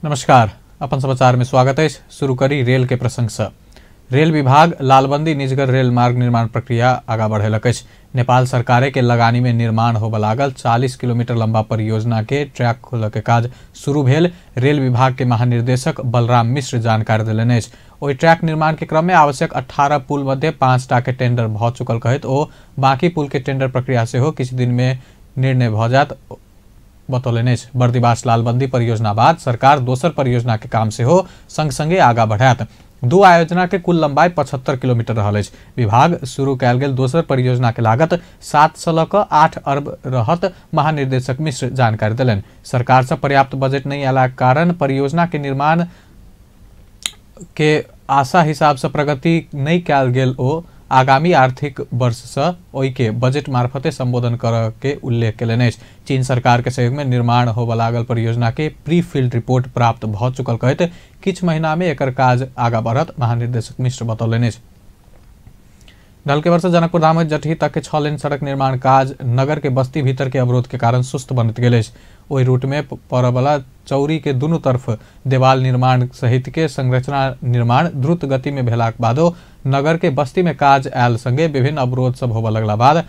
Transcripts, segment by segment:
नमस्कार, अपन समाचार में स्वागत है। शुरू करी रेल के प्रसंग से। रेल विभाग लालबंदी निजगर रेल मार्ग निर्माण प्रक्रिया आगा बढ़ेलक अछि। नेपाल सरकार के लगानी में निर्माण होबय लागल 40 किलोमीटर लंबा परियोजना के ट्रैक खोलऽ के काज शुरू भेल रेल विभाग के महानिर्देशक बलराम मिश्र जानकारी देलनि अछि। ओहि ट्रैक निर्माण के क्रम में आवश्यक 18 पुल मध्य 5टा के टेंडर भऽ चुकल कहैत ओ बाकी पुल के टेंडर प्रक्रिया सेहो किछु दिन में निर्णय भऽ जायत बतौलनि अछि। बर्दिवास लालबंदी परियोजना बाद सरकार दोसर परियोजना के काम सेहो संग संगे आगा बढ़ायत। दू आयोजना के कुल लंबाई 75 किलोमीटर रहल अछि। विभाग शुरू कयल गेल दोसर परियोजना के लागत 7 से लऽ कऽ 8 अरब रहत महानिर्देशक मिश्र जानकारी देलनि। सरकार से पर्याप्त बजट नहीं अयलाक कारण परियोजना के निर्माण के आशा हिसाब से प्रगति नहीं कयल गेल ओ आगामी आर्थिक वर्ष से ओहि के बजट मार्फते संबोधन करऽ के उल्लेख कयलनि अछि। चीन सरकार के सहयोग में निर्माण होबय लागल परियोजना के प्री फील्ड रिपोर्ट प्राप्त भऽ चुकल कहैत किछु महीना में एकर काज आगा बढ़त महानिर्देशक मिश्र बतौलनि अछि। ढलकेवर से जनकपुर धाम जटही तक के 6 लेन सड़क निर्माण काज नगर के बस्ती भीतर के अवरोध के कारण सुस्त बनैत गेल अछि। ओहि रूट में पड़यवला चौरी के दुनू तरफ देवाल निर्माण सहित के संरचना निर्माण द्रुत गति में भेलाक बादो नगर के बस्ती में काज आयल संगे विभिन्न अवरोध सब होबय लगला बाद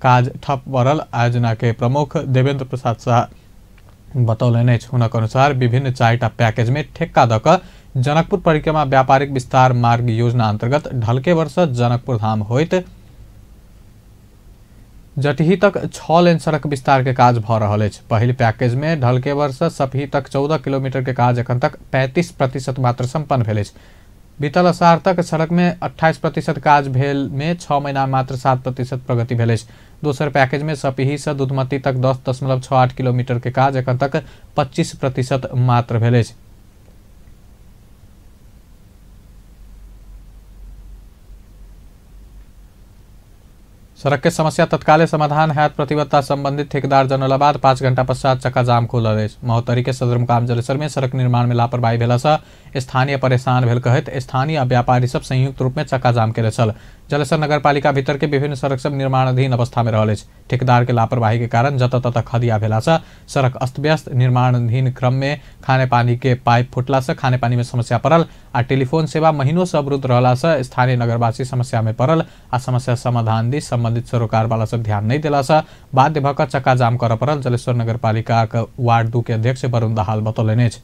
काज ठप पड़ल आयोजना के प्रमुख देवेंद्र प्रसाद शाह बतौलनि अछि। हुनक अनुसार विभिन्न 4टा पैकेज में ठेक्का दऽ कऽ जनकपुर परिक्रमा व्यापारिक विस्तार मार्ग योजना अंतर्गत ढलकेवर से जनकपुर धाम होइत जटही तक 6 लेन सड़क विस्तार के काज भऽ रहल अछि। पहिल पैकेज में ढलकेवर से सपही तक 14 किलोमीटर के काज एखन तक 35% मात्र संपन्न भेल अछि। बीतल असार तक सड़क में 28% काज भेल में 6 महीना मात्र 7% प्रगति भेल अछि। दोसर पैकेज में सपही से दूधमती तक 10.68 किलोमीटर के काज एखन तक 25% मात्र भेल अछि। सड़क के समस्या तत्काले समाधान हैत प्रतिबद्धता संबंधित ठेकेदार जनौला बाद 5 घंटा पश्चात चक्का जाम खुलल अछि। महोत्तरी के सदरमुकाम जलेसर में सड़क निर्माण में लापरवाही भेला से स्थानीय परेशान भेल कहैत स्थानीय व्यापारी सब संयुक्त रूप में चक्का जाम केने छल। जलेसर नगरपालिका भीतर के विभिन्न सड़क सब निर्माणाधीन अवस्था में रहल अछि। ठेकेदार के लापरवाही के कारण जतऽ ततऽ खदिया भेला से सड़क अस्त व्यस्त, निर्माणाधीन क्रम में खाने पानी के पाइप फुटला से खाने पानी में समस्या पड़ल आ टेलीफोन सेवा महीनों से अवरुद्ध रहला से स्थानीय नगरवासी समस्या में पड़ल आ समस्या समाधान दिस संबंधित सरोकार वाला सब ध्यान नहीं दिला से बाध्य भऽ कऽ चक्का जाम करऽ पड़ल जलेश्वर नगरपालिका के वार्ड 2 के अध्यक्ष वरुण दाहाल बतौलनि अछि।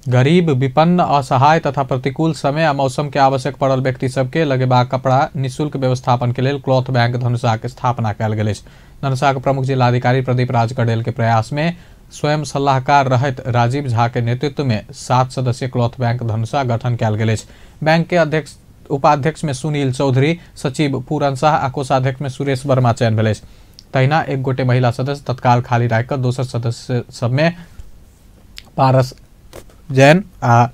गरीब, विपन्न, असहाय तथा प्रतिकूल समय आ मौसम के आवश्यक पड़ल व्यक्ति सबके लगेबाक कपड़ा निःशुल्क व्यवस्थापन के लेल क्लॉथ बैंक धनुषाक स्थापना कयल गेल अछि। धनुषाक प्रमुख जिलाधिकारी प्रदीप राज कडेल के प्रयास में स्वयं सलाहकार रहैत राजीव झा के नेतृत्व में 7 सदस्यीय क्लॉथ बैंक धनुषा गठन कयल गेल अछि। बैंक के अध्यक्ष उपाध्यक्ष में सुनील चौधरी, सचिव पूरन शाह आ कोषाध्यक्ष में सुरेश वर्मा चयन भेल अछि। तहिना एक गोटे महिला सदस्य तत्काल खाली राखि कऽ दोसर सदस्य सबमे पारस जैन आ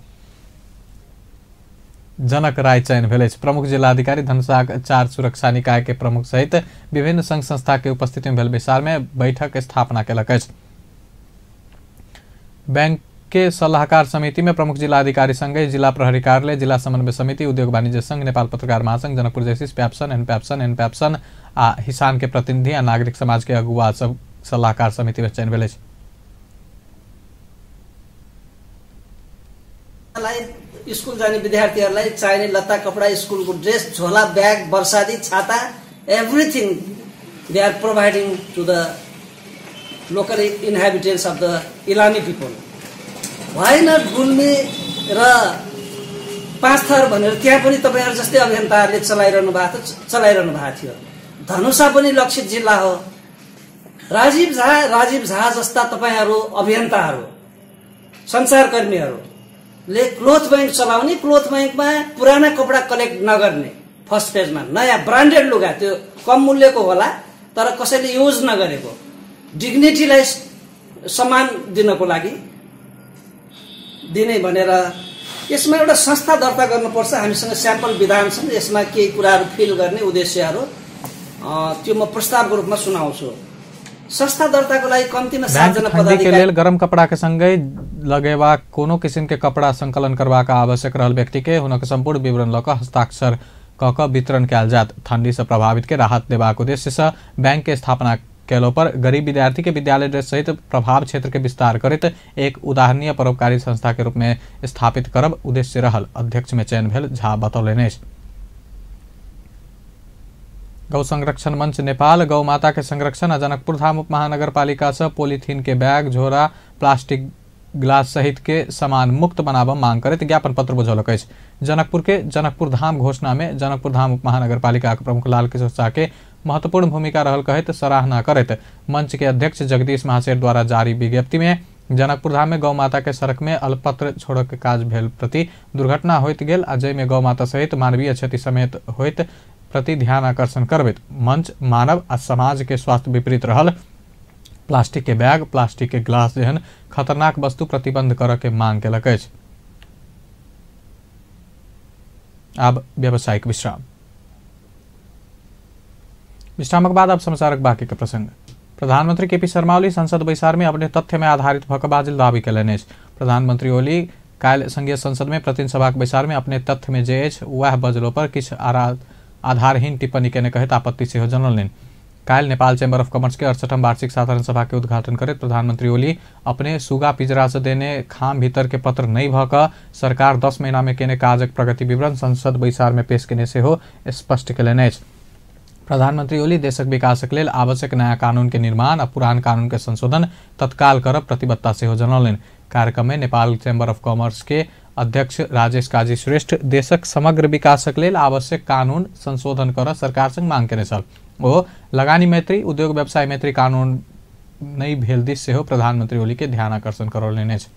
जनक राय चयन भेल अछि। प्रमुख जिलाधिकारी धनुषाक 4 सुरक्षा निकाय के प्रमुख सहित विभिन्न संघ संस्था के उपस्थिति में भेल बैसार में बैठक स्थापना केलक अछि। बैंक के सलाहकार समिति में प्रमुख जिलाधिकारी संगे जिला प्रहरी कार्यालय, जिला समन्वय समिति, उद्योग वाणिज्य संघ, नेपाल पत्रकार महासंघ, जनकपुर जैसिस, प्याप्सन, एन प्याप्सन, एन प्याप्सन आ हिसान के प्रतिनिधि आ नागरिक समाज के अगुआ सब सलाहकार समिति में चयन भेल अछि। स्कुल जाने विद्यार्थीहरूलाई चाहिने लत्ता कपडा, स्कुलको ड्रेस, झोला, ब्याग, बर्सादी छाता, everything they are providing to the local inhabitants of the Ilami people. Why not Gulmi र पाँचथर भनेर त्यहाँ पनि तपाईँहरू जस्तै अभियन्ताहरूले चलाइरहनु भएको थियो। धनुषा पनि लक्षित जिल्ला हो। राजीव झा जस्ता तपाईँहरू अभियन्ताहरू, सञ्चारकर्मीहरूले क्लोथ बैंक चलाउने, क्लोथ बैंकमा पुराना कपडा कलेक्ट नगर्ने, फर्स्ट पेजमा नयाँ ब्रान्डेड लुगा, त्यो कम मूल्यको होला तर कसैले युज नगरेको, डिग्निटीलाई सम्मान दिनको लागि दिने भनेर यसमा एउटा संस्था दर्ता गर्नुपर्छ। हामीसँग स्याम्पल विधान छन्, यसमा केही कुराहरू फिल गर्ने उद्देश्यहरू त्यो म प्रस्तावको रूपमा सुनाउँछु। संस्था दर्ताको लागि कम्तीमा 7 जना पदाधिकारी के लेल गरम कपड़ा के संगे लगेबाक कोनो किसिम के कपड़ा संकलन करबाक आवश्यक रहल व्यक्ति के हुनक संपूर्ण विवरण लऽ कऽ हस्ताक्षर कऽ कऽ वितरण कयल जायत। ठंडी से प्रभावित के राहत देबाक उद्देश्य से बैंक के स्थापना कैलो पर गरीब विद्यार्थी के विद्यालय ड्रेस सहित प्रभाव क्षेत्र के विस्तार करैत एक उदाहरणीय परोपकारी संस्था के रूप में स्थापित करब उद्देश्य रहल अध्यक्ष में चयन भेल झा बतौलनि अछि। गौ संरक्षण मंच नेपाल गौ माता के संरक्षण आ जनकपुर धाम उप महानगरपालिका से पोलिथीन के बैग, झोरा, प्लास्टिक ग्लास सहित के सामान मुक्त बनाबऽ मांग करैत ज्ञापन पत्र बुझौलक अछि। जनकपुर के जनकपुर धाम घोषणा में जनकपुर धाम उप महानगरपालिका के प्रमुख लाल किशोर शाह के महत्वपूर्ण भूमिका रहल कहैत सराहना करैत मंच के अध्यक्ष जगदीश महासेठ द्वारा जारी विज्ञप्ति में जनकपुर धाम में गौ माता के सड़क में अलपत्र छोड़क के काज भेल प्रति दुर्घटना होइत गेल आ जाहिमे गौ माता सहित मानवीय क्षति समेत होइत प्रति ध्यान आकर्षण करबैत मंच मानव आ समाज के स्वास्थ्य विपरीत रहल प्लास्टिक के बैग, प्लास्टिक के ग्लास जेहन खतरनाक वस्तु प्रतिबंध करऽ के मांग केलक अछि। आब व्यावसायिक विश्राम। विश्रामक बाद अब समाचारक बाकी के प्रसंग। प्रधानमंत्री केपी शर्मा ओली संसद बैसार में अपने तथ्य में आधारित भऽ कऽ बाजल दावी केलनि अछि। प्रधानमंत्री ओली काल्हि संघीय संसद में प्रतिनिधि सभाक बैसार में अपने तथ्य में जे अछि वएह बजलो पर किछु आधारहीन टिप्पणी केने कहैत आपत्ति सेहो जनौलनि। काल्हि नेपाल चैम्बर ऑफ कॉमर्स के 68वां वार्षिक साधारण सभा के उद्घाटन करैत प्रधानमंत्री ओली अपने सुगा पिजरा से देने खाम भीतर के पत्र नहीं भऽ कऽ सरकार 10 महीना में केने काजक प्रगति विवरण संसद बैसार में पेश केने सेहो स्पष्ट केलनि अछि। प्रधानमंत्री ओली देशक विकासक लेल आवश्यक नया कानून के निर्माण आ पुरान कानून के संशोधन तत्काल करब प्रतिबद्धता सेहो जनौलनि। कार्यक्रम में नेपाल चैम्बर ऑफ कॉमर्स के अध्यक्ष राजेश काजी श्रेष्ठ देशक समग्र विकासक लेल आवश्यक कानून संशोधन करऽ सरकार संग मांग केने छल। ओ लगानी मैत्री, उद्योग व्यवसाय मैत्री कानून नहि भेल दिस सेहो प्रधानमंत्री ओली के ध्यान आकर्षण करौलनि अछि।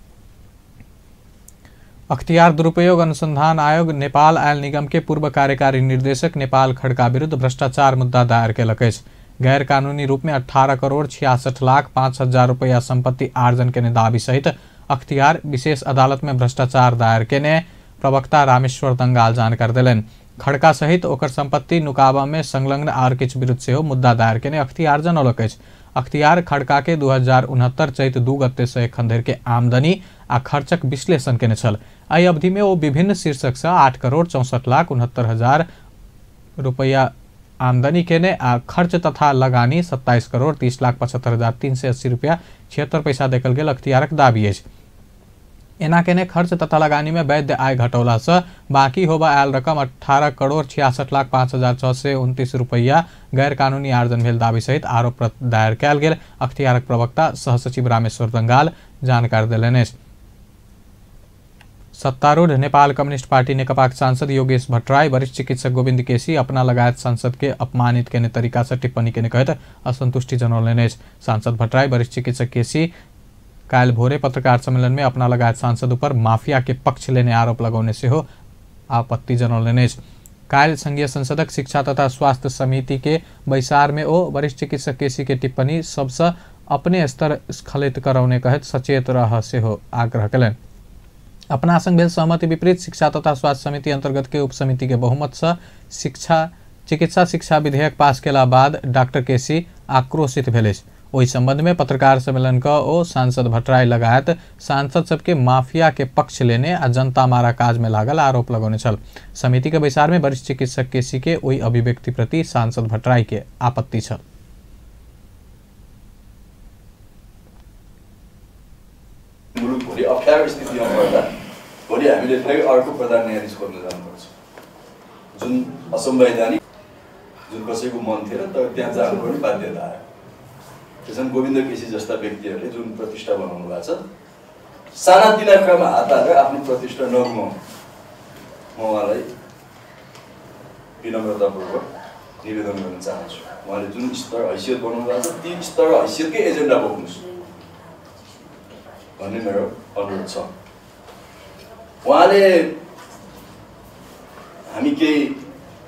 अख्तियार दुरुपयोग अनुसंधान आयोग नेपाल आयल निगम के पूर्व कार्यकारी निर्देशक नेपाल खड़का विरुद्ध भ्रष्टाचार मुद्दा दायर केलक अछि। गैर कानूनी रूप में 18,66,05,000 रुपया संपत्ति आर्जन केने दावी सहित अख्तियार विशेष अदालत में भ्रष्टाचार दायर केने प्रवक्ता रामेश्वर दंगाल जानकारी देलनि। खड़का सहित ओकर संपत्ति नुकाबा में संलग्न आर किछु विरुद्ध सेहो मुद्दा दायर केने अख्तियार जनौलक अछि। अख्तियार खड़का के 2069 चैत 2 गते से एखन धरि के आमदनी आ खर्चक विश्लेषण केने छल। एहि अवधि में ओ विभिन्न शीर्षक से 8,64,69,000 रुपया आमदनी केने आ खर्च तथा लगानी 27,30,75,380 रुपया 76 पैसा देखल गेल अख्तियारक दावी अछि। एना केने खर्च तथा लगानी में वैध आय घटौला से बाकी होबा आयल रकम 18,66,05,629 रुपया गैर कानूनी आर्जन भेल दावी सहित आरोप दायर कयल गेल अख्तियारक प्रवक्ता सहसचिव रामेश्वर दंगाल जानकारी देलनि अछि। सत्तारूढ़ नेपाल कम्युनिस्ट पार्टी नेकपाक सांसद योगेश भट्टराई वरिष्ठ चिकित्सक गोविन्द केसी अपना लगायत सांसद के अपमानित केने तरीका से टिप्पणी केने कहैत असंतुष्टि जनौलनि अछि। सांसद भट्टराई वरिष्ठ चिकित्सक केसी काल्हि भोरे पत्रकार सम्मेलन में अपना लगायत सांसद ऊपर माफिया के पक्ष लेने आरोप लगौने सेहो आपत्ति जनौलनि अछि। काल्हि संघीय संसदक शिक्षा तथा स्वास्थ्य समिति के बैसार में ओ वरिष्ठ चिकित्सक केसी के टिप्पणी सबसँ अपने स्तर स्खलित करौने कहैत सचेत रह सेहो आग्रह केलनि। अपना संग भेल सहमति विपरीत शिक्षा तथा स्वास्थ्य समिति अंतर्गत के उपसमिति के बहुमत से शिक्षा चिकित्सा शिक्षा विधेयक पास केला बाद डॉक्टर केसी आक्रोशित भेल अछि। ओहि संबंध में पत्रकार सम्मेलन क ओ सांसद भट्टराई लगायत सांसद सबके माफिया के पक्ष लेने आ जनता मारा काज में लागल आरोप लगौने छल। समिति के बैसार में वरिष्ठ चिकित्सक केसी के ओहि अभिव्यक्ति प्रति सांसद भट्टराई के आपत्ति छल। मुलुक भोलि अप्ठ्यारो स्थितिमा पर्दा भोलि हामीले फेरि अर्को प्रधान न्यायाधीश खोज्न जानुपर्छ, जुन असंवैधानिक, जुन कसैको मन थिएन तर त्यहाँ जानुपर्ने बाध्यता आयो। त्यसैले गोविन्द केसी जस्ता व्यक्तिहरूले जुन प्रतिष्ठा बनाउनु भएको छ, सानातिना कुरामा हात हालेर आफ्नो प्रतिष्ठा नगुमाउनु म उहाँलाई विनम्रतापूर्वक निवेदन गर्न चाहन्छु। उहाँले जुन स्तर हैसियत बनाउनु भएको छ ती स्तर हैसियतकै एजेन्डा बोक्नुहोस् भन्ने मेरो अनुरोध छ। उहाँले हामी केही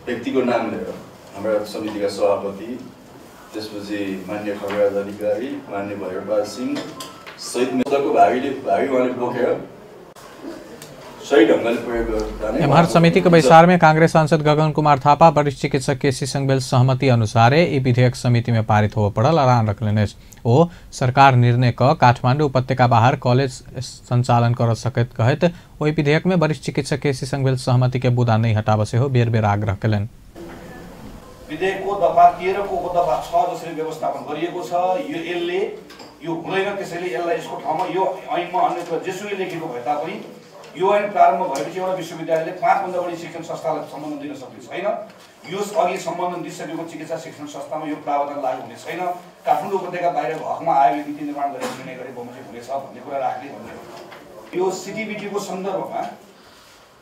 व्यक्तिको नाम लिएर हाम्रा समितिका सभापति, त्यसपछि मान्य खगराज अधिकारी, मान्य भैरवराज सिंह सहित मुद्दाको भागीले भागी उहाँले बोकेर सही ढङ्गले प्रयोग गर्दा। एम्हर समिति के बैसार में कांग्रेस सांसद गगन कुमार थापा वरिष्ठ चिकित्सक केसी संग भेल सहमति अनुसारे ई विधेयक समिति में पारित होबय पड़ल अड़ान रखलनि अछि। ओ सरकार निर्णय क काठमांडू उपत्यका बाहर कॉलेज संचालन कर सकैत कहैत ओहि विधेयक में वरिष्ठ चिकित्सक केसी संग भेल सहमति के बुदा नहीं हटाबय सेहो बेर बेर आग्रह केलनि। विधेयकको दफा 13 को उपदफा 6 जसरी व्यवस्थापन गरिएको छ यो यसले यो हुँदैन। त्यसैले यसलाई यसको ठाउँमा यो ऐनमा अन्यत्र जेसुकै लेखेको भए तापनि यो ऐन प्रारम्भ भएपछि एउटा विश्वविद्यालयले 5 भन्दा बढी शिक्षण संस्थालाई सम्बन्धन दिन सक्ने छैन। यो अघि सम्बन्धन दिइसकेको चिकित्सा शिक्षण संस्थामा यो प्रावधान लागू हुने छैन। काठमाडौँ उपत्यका बाहिरको हकमा आयोगले नीति निर्माण गरेर निर्णय गरे बमोजिम हुनेछ भन्ने कुरा राख्ने भन्ने हो। यो सिटिबिटीको सन्दर्भमा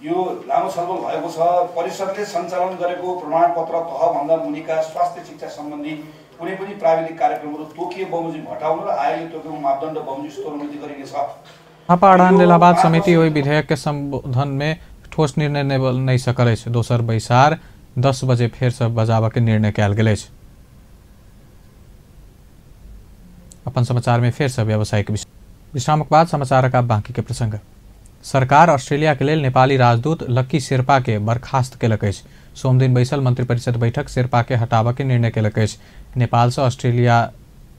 यो लामो छलफल भएको छ। परिषदले सञ्चालन गरेको प्रमाणपत्र तहभन्दा मुनिका स्वास्थ्य शिक्षा सम्बन्धी कुनै पनि प्राविधिक कार्यक्रमहरू तोकिए बमोजिम हटाउन र आयोगले तोकेको मापदण्ड बमोजिम स्तरोन्नति गरिनेछ। थापा अडान लेला समिति ओहि विधेयक के संबोधन में ठोस निर्णय नहीं सकल अछि। दोसर बैसार 10 बजे फेर से बजाबऽ के निर्णय कयल गेल अछि। अपन समाचार में फेर से व्यावसायिक विश्रामक बाद समाचारक आब बाकी के प्रसंग। सरकार ऑस्ट्रेलिया के लेल नेपाली राजदूत लक्की शेर्पा के बर्खास्त केलक अछि। सोमदिन बैसल मंत्रिपरिषद बैठक शेर्पा के हटाबऽ के निर्णय केलक अछि। नेपाल से ऑस्ट्रेलिया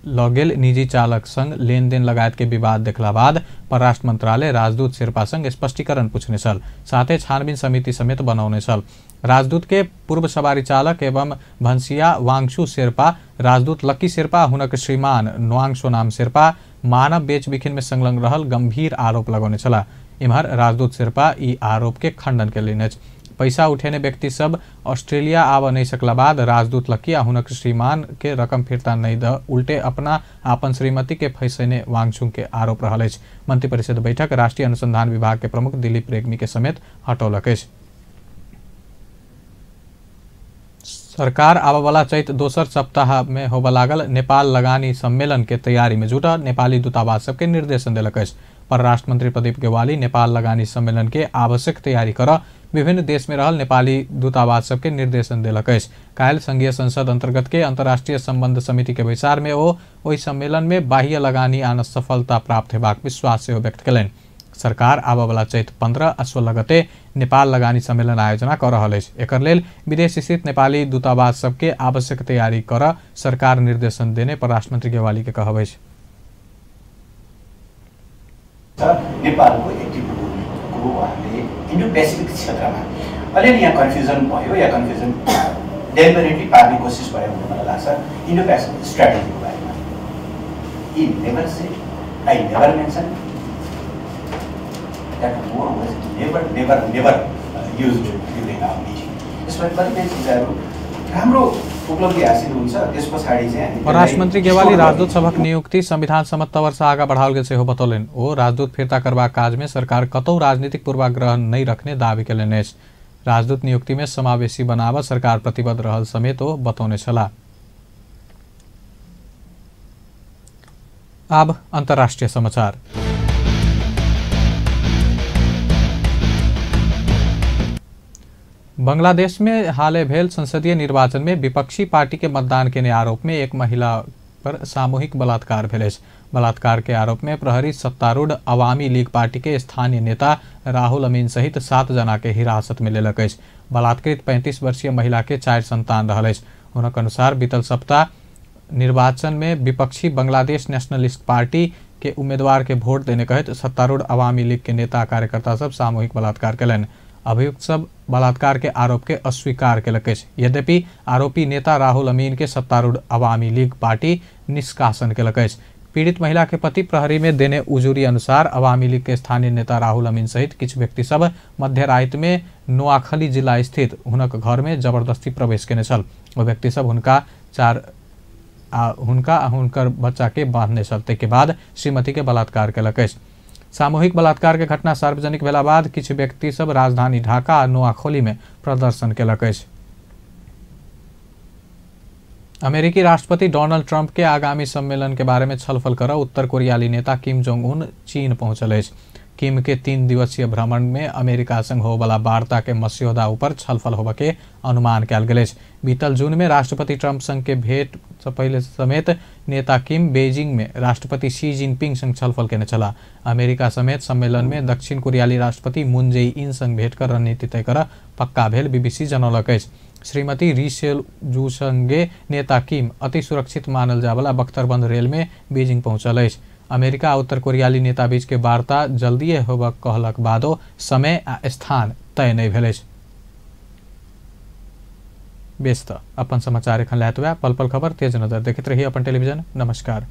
लऽ गेल निजी चालक संग लेनदेन लगायत के विवाद देखला बाद परराष्ट्र मंत्रालय राजदूत शेर्पा संग स्पष्टीकरण पूछने छल, साथे छानबीन समिति समेत बनौने छल। राजदूत के पूर्व सवारी चालक एवं भंसिया वांगसु शेर्पा, राजदूत लक्की शेर्पा हुनक श्रीमान न्वाङ सोनाम शेर्पा मानव बेचबिखन में संलग्न रहल गंभीर आरोप लगौने छलाह। इम्हर राजदूत शेर्पा ई आरोप के खंडन केलनि अछि। पैसा उठेने व्यक्ति सब ऑस्ट्रेलिया आबऽ नहीं सकला बाद राजदूत लक्की आ हुनक श्रीमान के रकम फिर्ता नहीं the उल्टे अपना आपन श्रीमती के फैसेने वांगचुंग के आरोप रहल अछि। मंत्रिपरिषद बैठक राष्ट्रीय अनुसंधान विभाग के प्रमुख दिलीप रेग्मी के समेत हटौलक अछि। सरकार आबऽवला चैत दोसर सप्ताह में होबऽ लागल नेपाल लगानी सम्मेलन के तैयारी में जुटल नेपाली दूतावास सबके निर्देशन देलक अछि। परराष्ट्र मंत्री प्रदीप गेवाली नेपाल लगानी सम्मेलन के आवश्यक तैयारी कर विभिन्न देश में रहल नेपाली दूतावास सबके निर्देशन देलक अछि। काल्हि संघीय संसद अंतर्गत के अंतर्राष्ट्रीय संबंध समिति के बैसार में ओ ओहि सम्मेलन में बाह्य लगानी आन सफलता प्राप्त हेबाक विश्वास सेहो व्यक्त कयलनि। सरकार आबऽवला चैत 15 आ 16 गते नेपाल लगानी सम्मेलन आयोजना कऽ रहल अछि। एकर लेल विदेश स्थित नेपाली दूतावास सबके आवश्यक तैयारी कर सरकार निर्देशन देने परराष्ट्र मंत्री गेवाली के कहब अछि। नेपालको एक्टिभिटीको हामीले इन्डो पेसिफिक क्षेत्रमा अलिअलि यहाँ कन्फ्युजन भयो या कन्फ्युजन डेलिबरेटली पार्ने कोसिस भयो भन्ने मलाई लाग्छ। इन्डो पेसिफिक स्ट्राटेजीको बारेमा he never said, I never mention that word was never never never used during our meeting. यसमा कतिपय चिजहरू राम्रो उपलब्धि हासिल हुन्छ त्यस पछाडि चाहिँ परराष्ट्र मंत्री गेवाली राजदूत सभक नियुक्ति संविधान सम्मत वर्ष आगा बढ़ाओल गेल सेहो बतौलनि। ओ राजदूत फिर्ता करबाक काज में सरकार कतौ राजनीतिक पूर्वाग्रह नहि रखने दावी केलनि अछि। राजदूत नियुक्ति में समावेशी बनाबऽ सरकार प्रतिबद्ध रहल समेत ओ बतौने छलाह। आब अंतर्राष्ट्रीय समाचार। बांग्लादेश में हाले भेल संसदीय निर्वाचन में विपक्षी पार्टी के मतदान के आरोप में एक महिला पर सामूहिक बलात्कार भेल अछि। बलात्कार के आरोप में प्रहरी सत्तारूढ़ अवामी लीग पार्टी के स्थानीय नेता राहुल अमीन सहित 7 जना के हिरासत में लेलक अछि। बलात्कृत 35 वर्षीय महिला के 4 संतान रहल अछि। हुनक अनुसार बीतल सप्ताह निर्वाचन में विपक्षी बांग्लादेश नेशनलिस्ट पार्टी के उम्मीदवार के वोट देने कहैत सत्तारूढ़ अवामी लीग के नेता कार्यकर्ता सब सामूहिक बलात्कार केलनि। अभियुक्त सब बलात्कार के आरोप के अस्वीकार केलक अछि। यद्यपि आरोपी नेता राहुल अमीन के सत्तारूढ़ अवामी लीग पार्टी निष्कासन केलक अछि। पीड़ित महिला के पति प्रहरी में देने उजूरी अनुसार अवामी लीग के स्थानीय नेता राहुल अमीन सहित किछु व्यक्ति सब मध्यराति में नोआखली जिला स्थित हुनक घर में जबरदस्ती प्रवेश केने छल। ओ व्यक्ति सब हुनका हुनकर बच्चा के बांधने छल। ताहिके बाद श्रीमती के बलात्कार केलक अछि। सामूहिक बलात्कार के घटना सार्वजनिक भेला बाद किछु व्यक्ति सब राजधानी ढाका आ नोआखोली में प्रदर्शन केलक अछि। अमेरिकी राष्ट्रपति डोनाल्ड ट्रंप के आगामी सम्मेलन के बारे में छलफल कर उत्तर कोरियाली नेता किम जोंग उन चीन पहुंचल अछि। किम के 3 दिवसीय भ्रमण में अमेरिका संग होबला वार्ता के मस्यौदा ऊपर छलफल होबऽ के अनुमान कयल गेल अछि। बीतल जून में राष्ट्रपति ट्रंप संग के भेंट से पहले समेत नेता किम बीजिंग में राष्ट्रपति शी जिनपिंग संग छलफल केने छलाह। अमेरिका समेत सम्मेलन में दक्षिण कोरियाली राष्ट्रपति मून जे इन संग भेंट कर रणनीति तय कर पक्का भेल बीबीसी जनौलक अछि। श्रीमती री सेल जू संगे नेता किम अति सुरक्षित मानल जावला बख्तरबंद रेल में बीजिंग पहुंचल अछि। अमेरिका आ उत्तर कोरियाली नेता बीच के वार्ता जल्दिए होबक कहलक बादो समय आ स्थान तय नहीं भेल अछि। बेस त अपन समाचार एखन लैत पल पल खबर तेज नजर देखैत रही अपन टेलीविजन। नमस्कार।